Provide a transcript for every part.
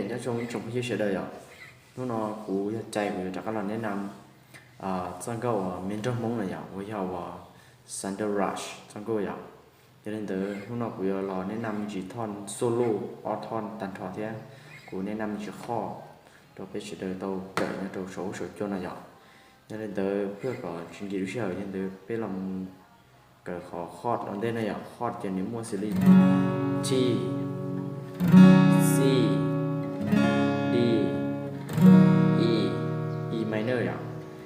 Nyob zoo ib tsoom phooj ywg sawv daws yom, hnub no kuv yog Cai, kuv yuav rov qab los neb nam txoj nkauj uas me nraug Hmoob na yom, uas yog uas Thunder Rush txoj nkauj yom. Yog li ntawd hnub no kuv yuav los neb nam me ntsis thoj solo, ob thoj tag nrho thiab kuv neb nam me ntsis chord rau peb sawv daws tau kawm nyob rau saum huab saum cua no yom. Yog li ntawd pliag kom tsis nkim lub sij hawm, yog li ntawd peb los mus kawm qhov chord los ntej no yom. Chord ces nws muaj xws li G, C, D, E, E minor yom,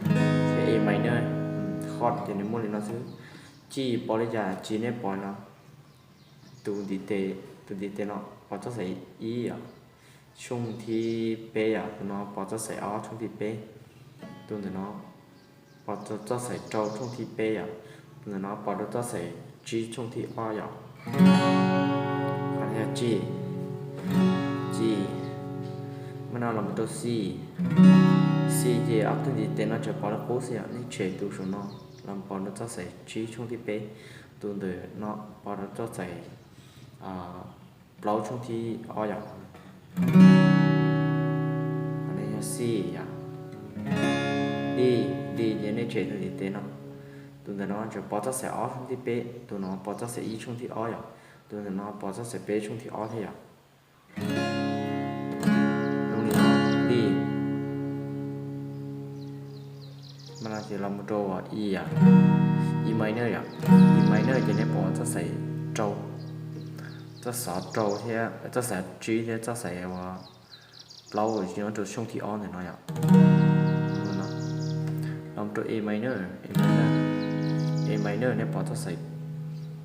thiab A minor. Chord ces nws muaj li no xwb. G pov li cas ces nej pov no, tus ntiv tes, tus ntiv tes no pov txoj xais ib yom, tshooj thib peb yom, tus no pov txoj xais ob tshooj thib peb, tus ntawm no pov txoj xais rau tshooj thib peb yom, tus ntawm no pov rau txoj xais tsib tshooj thib ob yom. Qhov no yog G, G. Mas no los mus rau C, C ces ob tug ntiv tes no tsuas pov li qub xwb yom, nej tshem tus saum no los pov rau txoj xais tsib tshooj thib peb, tus ntawm no pov rau txoj xais plaub tshooj thib ob yom. Qhov no yog C yom. D, D ces nej tshem tus ntiv tes no, tus ntawm no tsuas pov txoj xais ob tshooj thib peb, tus no pov txoj xais ib tshooj thib ob yom, tus ntawm no pov txoj xais peb tshooj thib ob thiab yom. Zoo li no, D. Mas no ces los mus rau E yom, E minor yom, E minor ces nej pov txoj xais rau, txoj xov rau thiab txoj xais tsib thiab txoj xais uas plaub nyob rau tshooj thib ob ntawm no yom. Los mus rau A minor, A minor, A minor nej pov txoj xais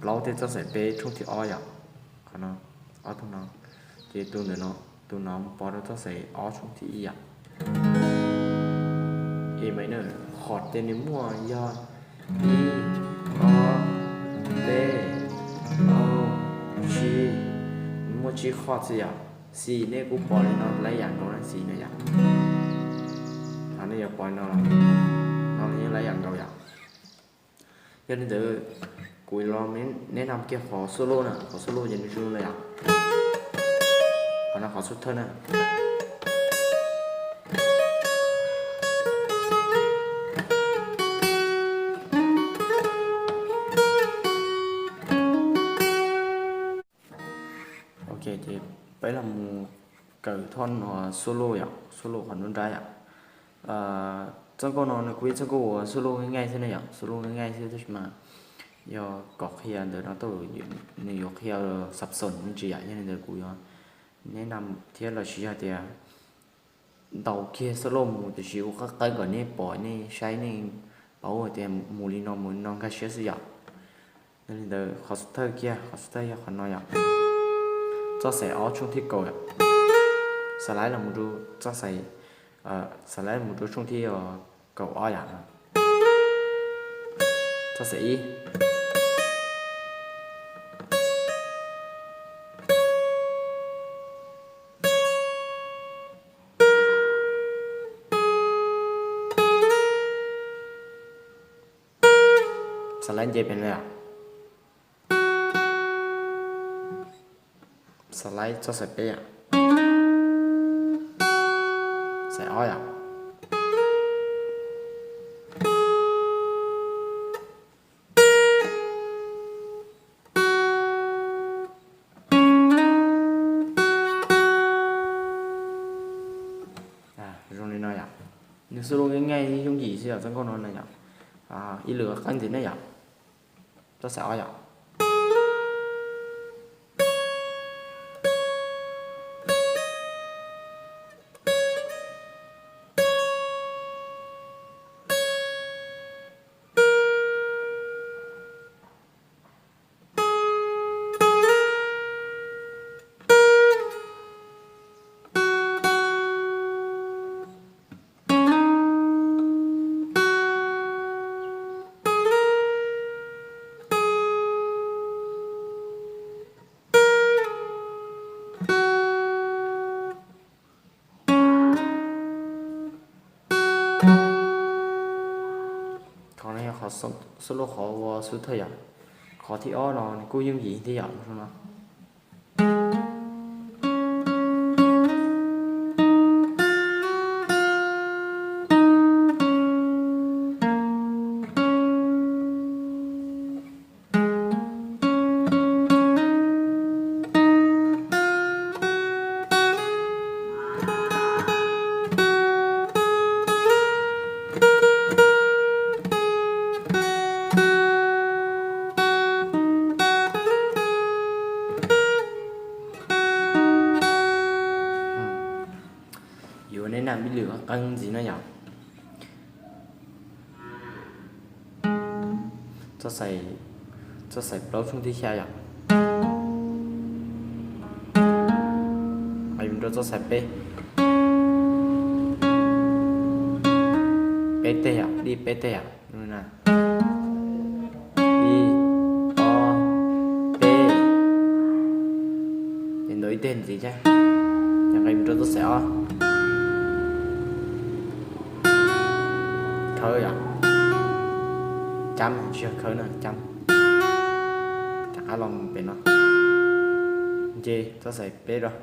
plaub thiab txoj xais peb tshooj thib ob yom. Qhov no, ob tug no, ces tus ntawm no, tus no pov rau txoj xais ob tshooj thib ib yom. A minor, chord ces nws muaj yog ib, ob, peb, plaub, tsib, nws muaj tsib chord xwb yom. C nej kuj pov li no lawm yam nkaus na, C no yom. Qhov nej yuav pov no, no yeej lawm yam nkaus yom. Yog li ntawd kuv los neb nam kiag qhov solo na, qhov solo ces nws zoo no yom. Qhov no qhov xub thawj na. Ok, ces peb los mus kawm thoj no solo yom, solo qhov nruab nrab yom. Txoj nkauj no nws kuj ib txoj nkauj uas solo nqaij nqaij xwb ne yom, solo nqaij nqaij xwb, tab sis mas yog kom qhia ntawm no tau, nws yuav qhia xab xon me ntsis yom, yog li ntawd kuv yuav neb nam thiab los sis yog tias ntaus kiag solo mus tiam sis ua qab qab kom nej pom nej saib nej paub tias mus li no mus li no nkag siab xwb yom. Yog li ntawd qhov xub thawj kiag, qhov xub thawj yog qhov no yom. Txoj xais ob tshooj thib kaum yom. Xas laib los mus rau txoj xais, xas laib mus rau tshooj thib kaum ob yom. Txoj xais ib. Xas laib nce pem no yom. Xas laib txoj xais peb yom. Xais ob yom. Zoo li no yom. Nws solo nqaij nqaij yooj yim xwb yom, txoj nkauj no na yom. Ib lwm qab ntxiv ne yom. Txoj xais ob yom. Qhov no yog qhov solo qhov ua xub thawj yom. Qhov thib ob no nws kuj yooj yim thiab yom, no. Lwm qeeb ntxiv na yom. Txoj xais, txoj xais plaub tshooj thib xya yom. Nqis mus rau txoj xais peb, peb teg yom, dib peb teg yom. Ib, ob, peb, ces ntaus ib teg ntxiv thiab, ces nqis mus rau txoj xais ob, khawb yom, cab, tsis yog khawb na, cab, rov qab los pem no, nce txoj xais peb rau,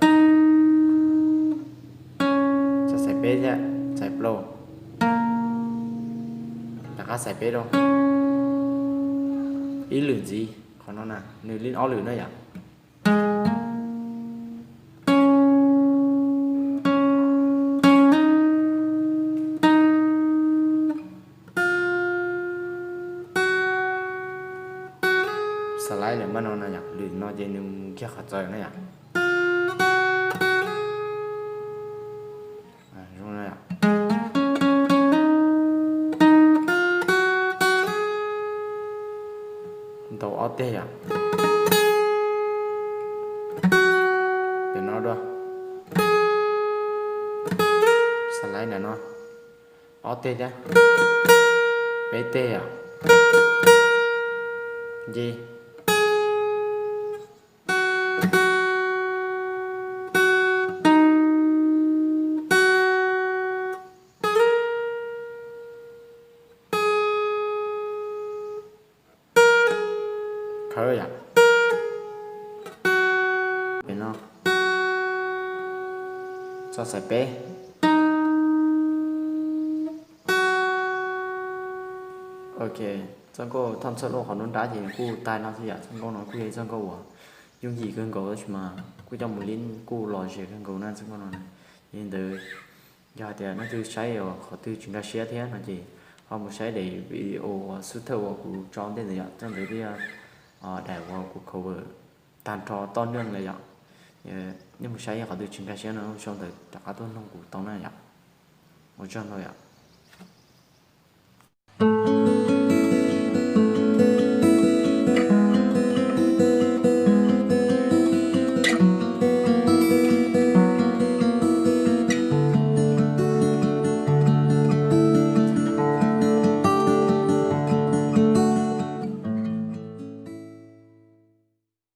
txoj xais peb thiab, xais plaub, rov qab xais peb rau, ib lwm ntxiv, qhov no na nws li ob lwm na yom. Xas laib lawm mas no na yom, lwm no ces nws mus kiag qhov txawv na yom. Ntaus ob teg yom. Pem no dua, xas laib ntawm no, ob teg thiab, peb teg yom, nce. Khawb yom. Pem no, txoj xais peb. Ok, txoj nkauj thoj ntxhawj loj qhov nruab nrab ces kuj tag no xwb yom. Txoj nkauj no kuj yog ib txoj nkauj uas yooj yim kawg nkaus tab sis mas kuj coj mus lib kuj lom zem kawg nkaus na txoj nkauj no. Yog li ntawd, yog hais tias leej twg saib qhov twg tsis nkag siab thiab no ces ho mus saib daim video xub thawj uas kuv tso ntej ntawd yom, txoj ntawd thiaj daim uas kuv cover tag nrho toj neeg lawm yom. Nej mus saib qhov twg tsis nkag siab no sau ntawv rov qab tuaj nug kuv tau na yom. Ua tsaug ntau yom.